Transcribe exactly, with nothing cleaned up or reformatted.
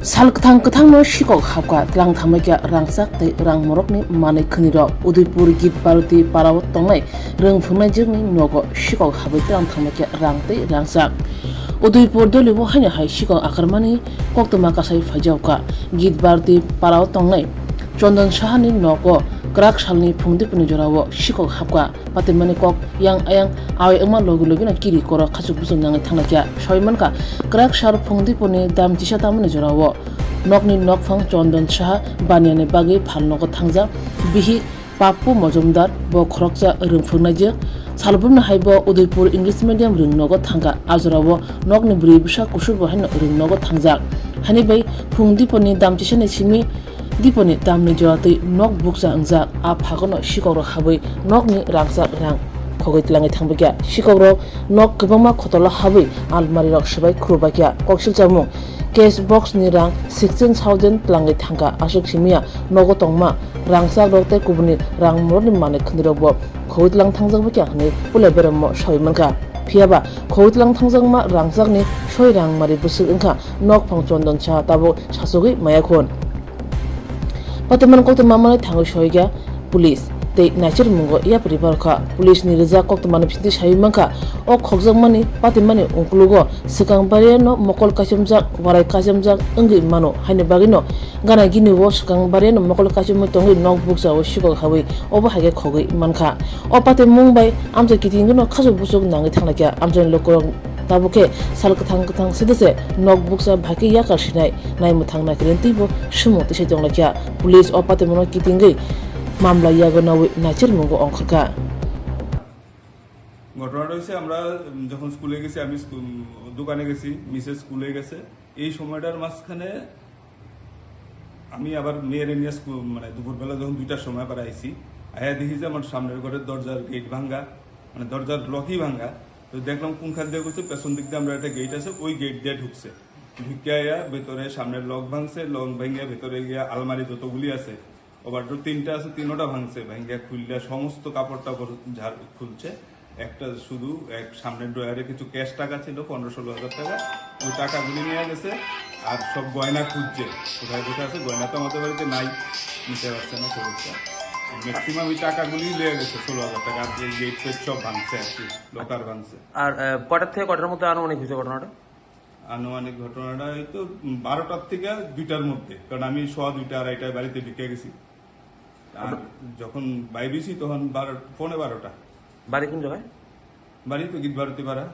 Sal kwthang kwthangno sikok hapkha, tlang thamwikya rangchak tei rang morokni manwi khwnirok. Udaipur Git Bharati parao tongnai rwng phwrwngnaijwkni nogo sikok habwi tlang thamwikya rang tei rangchak. Udaipur dolibo haino hai sikok akarmani koktwma kasai phaijakha. Git Bharati parao tongnai Chondon Sahani nogo kwrak salni phungdipuni jorao sikok hapkha. Patimani kok yang ayang awai wngma logi logino kiri koro khachuk buchuk nangwi thanglaikha. Sawi mankha, kwrak sal phungdipuni dam chisa tamani jorao nokni nokphang Chondon Saha baniani bagwi phalnogo thangjak. Bihi Pappu Mojumdar bo khoroksa rwng phwrwngnaijwk. Salbumni hai bo Udaipur English Medium rwngnogo thangkha. A jorao nokni bwrwi bwsa kusurbo haino rwngnogo thangjak. Haini bai phungdiponi dam chisani simi diponi damni joratwi nok bukcha wngjak. A phagono sikokrok habwi nokni rangchak rang khogwi tlangwi thangbaikha. Sikokrok nok kwbangma khotolo habwi almari rok swbai khurbaikha. Koksilchamung, cash box ni rang sixteen thousand tlangwi thangkha. Aswk simiya nogo tongma rangchak rok tei kubuni rang morokni manwi khwnirokbo khogwi tlang thangjak baikha hwnwi puila beramo sawi mankha. Phiyaba khogwi tlang thangjakma rangchakni soi rang mari bwswk wngkha nokphang Chondon Saha tabuk sachogwi maya khun. Patimani koktwma manwi thangwi soikha police tei naichirmungo yapri barokha. Police ni rijak koktwmani bisingtwi sawi mankha, o khokjakmani patimani ungkulugo swkang bariano mokol kaichomjak, warai kaichomjak wngwi mano, haini bagwino gana gini o swkang bariano mokol kaichomwi tongwi nok bukcha o sikok habwi obo hai khe khogwi mankha. O patimung bai amchai kitingno khachuk buchuk nangwi thanglaikha. Amchaini lukurok tabuk khe sal kwthang kwthang side se nok bukcha bai khe yakar sinai, naimwthang naikhe teibo sumung tisai tonglaikha. Police o patimungno kitingwi mamla yago nawi naichirmungo ongkhorkha. ঘটনাটা হয়েছে, আমরা উম, যখন স্কুলে গেছি, আমি স্কুল, দোকানে গেছি, মিসেস স্কুলে গেছে। এই সময়টার মাঝখানে আমি আবার মেয়ের নিয়ে স্কুল, মানে, দুপুরবেলা যখন দুইটার সময় আবার আইছি, আয়া দেখি যে আমার সামনের ঘরের দরজার গেট ভাঙা, মানে, দরজার লকই ভাঙা। তো দেখলাম কোনখান দিয়ে করছে, পেছন দিক দিয়ে আমরা একটা গেট আছে, ওই গেট দিয়ে ঢুকছে। ঢুকে আয়া ভেতরে সামনের লক ভাঙছে, লক ভেঙে ভেতরে গিয়ে আলমারি যতগুলি আছে, ওভারড্রোর তিনটা আছে, তিনোটা ভাঙছে। ভাঙিয়া খুললে সমস্ত কাপড় টাপড় ঝাড় খুলছে। একটা শুধু এক সামনের ড্রয়ারে কিছু ক্যাশ টাকা ছিল, পনেরো ষোলো হাজার টাকা, ওই টাকাগুলি নিয়ে গেছে। আর সব গয়না খুঁজছে, কোথায় কোথায় আছে, গয়না তো আমাদের বাড়িতে নাই, নিতে পারছে না খুব একটা। ম্যাক্সিমাম ওই টাকাগুলি নিয়ে গেছে, ষোলো হাজার টাকা। আর যে গেট ফেট সব ভাঙছে আর কি, লকার ভাঙছে। আর আহ, কটার থেকে কটার মধ্যে আনুমানিক হয়েছে ঘটনাটা? আনুমানিক ঘটনাটা হয়তো বারোটার থেকে দুইটার মধ্যে, কারণ আমি সোয়া দুইটা আড়াইটায় বাড়িতে ঢুকে গেছি। আর যখন বাইরেছি তখন বারো, পৌনে বারোটা। বাড়ি কোন জায়গায়? বাড়ি তো গীতভারতী পাড়া।